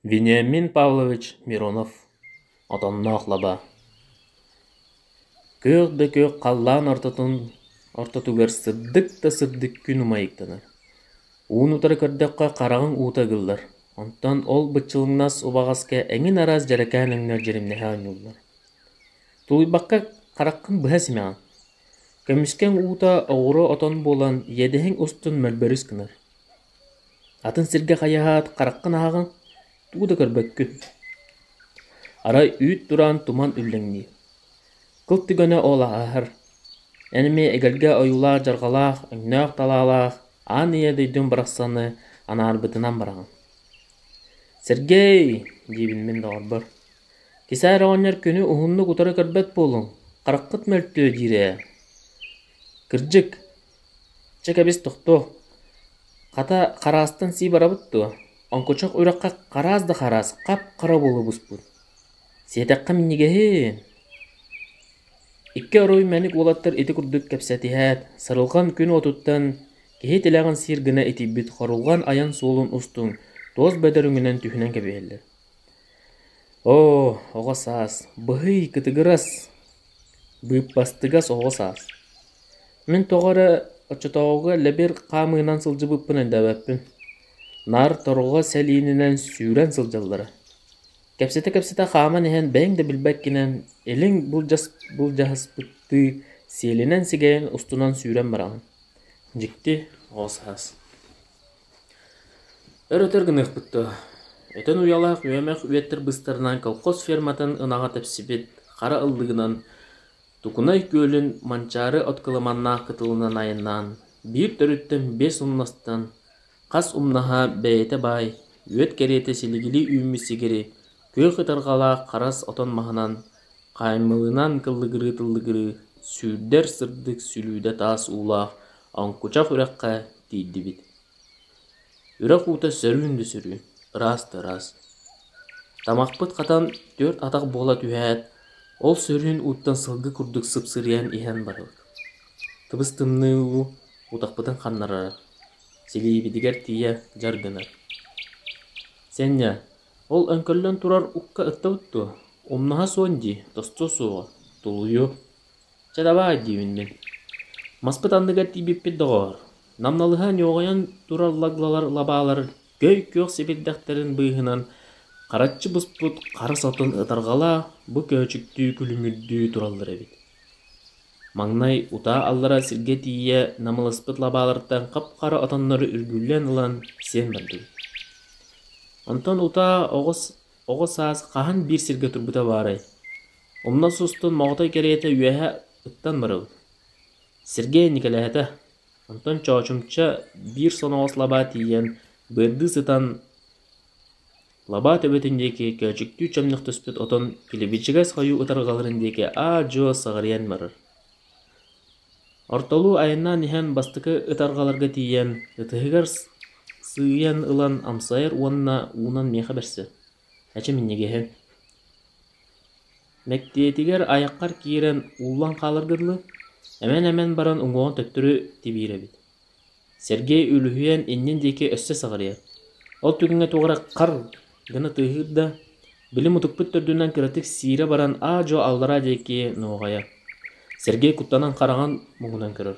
Вениамин Павлович Миронов Отонноох лаба Күөх да күөх халлаан ортотун ортотугар сырдык да сырдык күн умайыктанар. Уун утары көрдөххө хараҕыҥ уута ыгыллар, онтон ол быччылыҥнас убаҕаска эҥин араас дьэрэкээн өҥнөр дьиримнэһэ оонньууллар. Тулуйбакка хараххын быһа симэҕин. Көмүскэҥ уута оҕуруо отон буолан иэдэһиҥ устун мөлбөрүс гынар. Атын сиргэ хайаһаат хараххын аһаҕын, тугу да көрбөккүн. Арай үүт тураан туман үллэҥниир. Кыл түгэнэ ол ааһар. Эн эмиэ эгэлгэ ойуулаах-дьарҕалаах, өҥнөөх-талаалаах аан ийэ дойдум барахсаны анаарбытынан бараҕын. «Сергей!» диибин мин доҕорбор. «Кисээр оҕонньор күнү уһуннук утары көрбөт буолуҥ, хараххыт мөлтүө диир ээ». «Кырдьык, чэ кэбис тохтоо, Хата хараастан сии барабыт дуо, оҥкучах үрэххэ хараас да хараас, хап-хара буола буспут. Сиэтэххэ минньигэһин Икки орой мэник уолаттар ити курдук кэпсэтиһээт, сырылҕан күн уотуттан киһи тилэҕин сиир гына итийбит хорулҕан айан суолун устун туос бөдөрүҥүнэн түһүнэн кэбиһэллэр. Оо, оҕо саас, быһый, кытыгырас, быыппастыгас оҕо саас. Мин тоҕо эрэ оччотооҕуга лэбир хаамыынан сылдьыбыппын өйдөөбөппүн. Наар торҕо сэлиининэн сүүрэн сылдьаллара. Кэпсэтэ-кэпсэтэ хааман иһэн бэйэҥ да билбэккинэн, илиҥ былдьаспыттыы сиэлинэн сигэйэн устунан сүүрэн бараҕын. Дьикти оҕо саас. Өр-өтөр гыныахпыт дуо, өтөн уйалаах үөмэх үөттэр быстарынан колхоз ферматын ынаҕа тэпсибит хара ыллыгынан Тукунай күөлүн Манчаары от кыламаннаах кытылынан айаннаан, биир төрүттэн биэс умнастан, хас умнаһа бэйэтэ баай, үөт кэриэтэ силигилии үүммүт сигири, күөх ытарҕалаах харас отон маһынан, хааймылынан кыллыгырыы-тыллыгырыы, сүүрдэр сырдык сүлүүдэ таас уулаах оҥкучах үрэххэ тиийдибит. Үрэх уута сөрүүн да сөрүүн, ыраас да ыраас. Тамахпыт хатан түөрт атах буола түһээт, ол сөрүүн ууттан сылгы курдук сыпсырыйан иһэн барабыт. Тыбыс-тымныы уу утахпытын ханнарара, силиибитигэр тиийэ дьар гынар. Сэнньэ, ол өҥкөллөн турар укка ыттабыт дуо? Умнаһа суон дии, тостуо суоҕа, тулуйуо. Чэ дабаай диибин мин. Маспыт анныгар тиийбиппит доҕоор, намналыһа ньуоҕайан турар лаглалар лабаалар көй күөх сэбирдэхтэрин быыһынан хараччы буспут хара сотун ытарҕалаа бу көөчүктүү күлүмүрдүү тураллар эбит. Маҥнай утаа аллара сиргэ тиийэ намылыспыт лабаалартан хап-хара отоннору үргүллэн ылан сиэн бардыбыт. Онтон утаа оҕус оҕо саас хаһан биир сиргэ турбута баарай? Умнас устун моҕотой кэриэтэ үөһэ ыттан барабыт. Сергей Николаһата, онтон чоочумча биир соноҕос лабаа тиийэн, быардыы сытан лабаа төбөтүн диэки көөчүктүү чөмнөхтөспүт отон килэбичигэс хойуу ытарҕаларын диэки аа-дьуо саҕарыйан барар. Ортолуу айаннаан иһэн бастакы ытарҕаларга тиийэн, ытыһыгар сыыйан ылан амсайар уонна уунан миэхэ бэрсэр. Эчи минньигэһин. Мэктиэтигэр айаххар киирэн ууллан хааларга дылы, эмэн-эмэн баран уҥуоҕун төттөрү тибиир эбит. Сергей үлүһүйэн иннин диэки өссө саҕарыйар. Ол түгэҥҥэ туох эрэ хар гына тыаһыыр да, били мутукпут төрдүнэн кыратык сиирэ баран аа-дьуо аллараа диэки нуоҕайар. Сергей куттанан хараҕын муҥунан көрөр.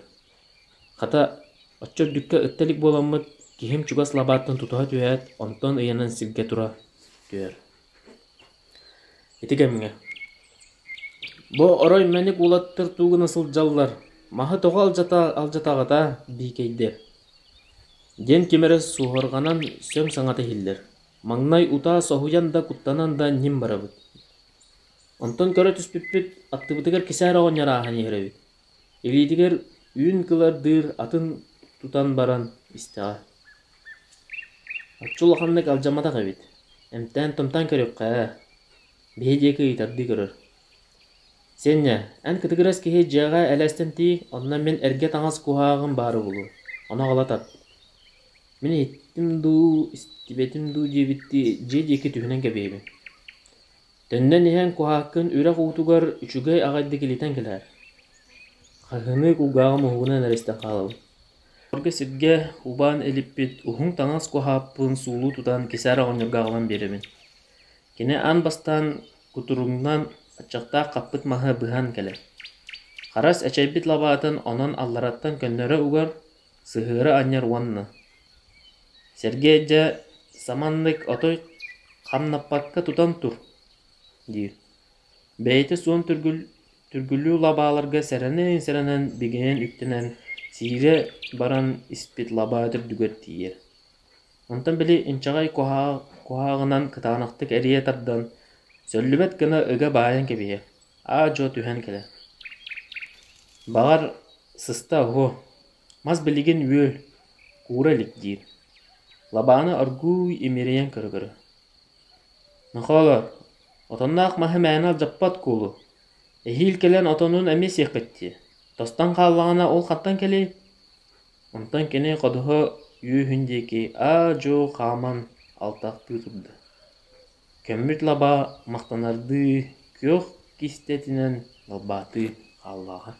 Хата, оччо үрдүккэ ытта илик буоламмыт, киһим чугас лабааттан тутуһа түһээт, онтон ыйанан сиргэ тура түһэр. Ити кэмҥэ «Бу орой мэник уолаттар тугу гына сылдьаллар, маһы тоҕо алдьатаҕыта биикэйдэр» диэн ким эрэ суоһурҕанан сөҥ саҥата иһиллэр. Маҥнай утаа соһуйан да, куттанан да ньим барабыт. Онтон көрө түспүппүт, аттыбытыгар кисээр оҕонньор ааһан иһэр эбит. Илиитигэр үүн кылардыыр атын тутан баран истэҕэ. Оччо улаханнык алдьамматах эбит, эмтээн-томтоон көрүөххэ ээ, биһи диэки ыйытардыы көрөр. Сиэнньэ, эн кытыгырас киһи дьиэҕэ элэстэн тиий, онно мин эргэ таҥас куһааҕым баара буолуо, ону аҕала тарт. Мин иһиттим дуу, истибэтим дуу диэбиттии дьиэ диэки түһүнэн кэбиһэбин. Төннөн иһэн куһааккын үрэх уутугар үчүгэй аҕайдык илитэн кэлээр. Хаһыҥы кулгааҕым уһугунан эрэ истэн хаалабын. Олорго сиргэ убаан илиппит уһун таҥас куһааппын суулуу тутан Кисээр оҕонньорго аҕалан биэрэбин. Кини аан бастаан кутуругунан аччыктаах хаппыт маһы быһан кэлэр. Харас эчэйбит лабаатын онон аллараттан көннөрө угар, сыһыары анньар уонна «Сергей дьэ саманнык отой хамнаппакка тутан тур» диир. Бэйэтэ суон түргүлүү лабааларга сэрэнэн-сэрэнэн бигэнэн үктэнэн, сиирэ баран испит лабаа төрдүгэр тиийэр. Онтон били инчэҕэй куһааҕынан кытаанахтык эрийэ тардан, сөллүбэт гына ыга баайан кэбиһэр, аа-дьуо түһэн кэлэр. Баҕар, сыста оһуо, мас билигин үөл, куура илик диир. Лабааны оргууй имэрийэн көрө-көрө «Нохоолоор, отонноох маһы мээнэ алдьаппат куолу, эһиил кэлэн отонун эмиэ сиэххит дии, тостон хааллаҕына ол хантан кэлиэй?» Онтон кини ходуһа үөһүн диэки аа-дьуо хааман алтахтыы турда, көммүт лабаа махтанардыы күөх кистэтинэн далбаатыы хааллаҕа.